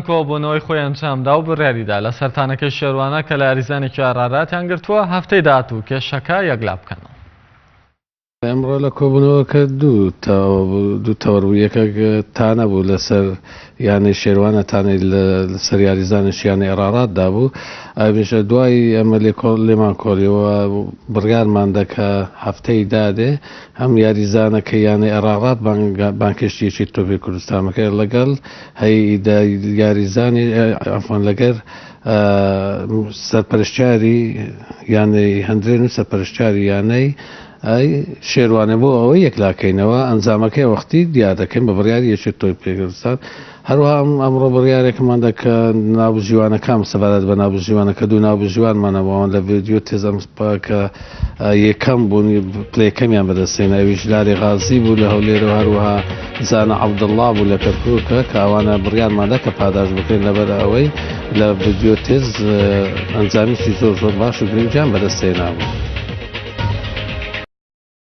کۆبوونەوەی خۆی ئەنجامدا و بڕیاریدا لەسەر تانەکەی شێروانە کە لە یاریزانێکی ئاراراتیان گرتووە هەفتەی داهاتوو کێشەکە یەکلا بکەنەوە. ئەمڕۆ لە کۆبوونەوەکە دوو تەوەر بوو، یەکێک تانە بوو لەسەر یانەی شێروانە، تانەی لەسەر یاریزانێکی یانەی ئەرارات دابوو، ئەویش دوای ئەمە لێمان کۆڵیەوە بڕیارمان دا کە هەفتەی دادێ هەم یاریزانەکەی یانەی ئەرارات بانگهێشتی یەکێتی تۆپی کوردستان بکرێت لەگەڵ هەی یاریزانی عەفوەن لەگەر سەرپەرشتیاری یانەی هەندرێن و سەرپەرشتیاری یانەی ئەی شێروانێ بۆ ئەوەی یەکلاکەینەوە ئەنجامەکەی وەختی دیار دەکەین بە بڕیاری یەکێتی تۆپی پێی کوردستان. هەروەها ئەمڕۆ بڕیارێکمان دا کە ناوبژیوانەکان سەبارەت بە ناوبژیوانە کە دوو ناوبژیوانمان هەبوو ئەوان لە ڤیدیۆ تێز ئەم کە یەکەم بوون پلەی یەکەمیان بەدەستهێنا ئەویش لاری غازی بوو لە هەولێر و هەروەها زانا عەبدوڵڵا بوو لە کەرکووک کە ئەوانە بڕیارمان دا کە پاداشت بکرێن لەبەر ئەوەی لە ڤیدیۆ تێز ئەنجامیی زۆر زۆر باش و گرنگیان بەدەستهێنابوو.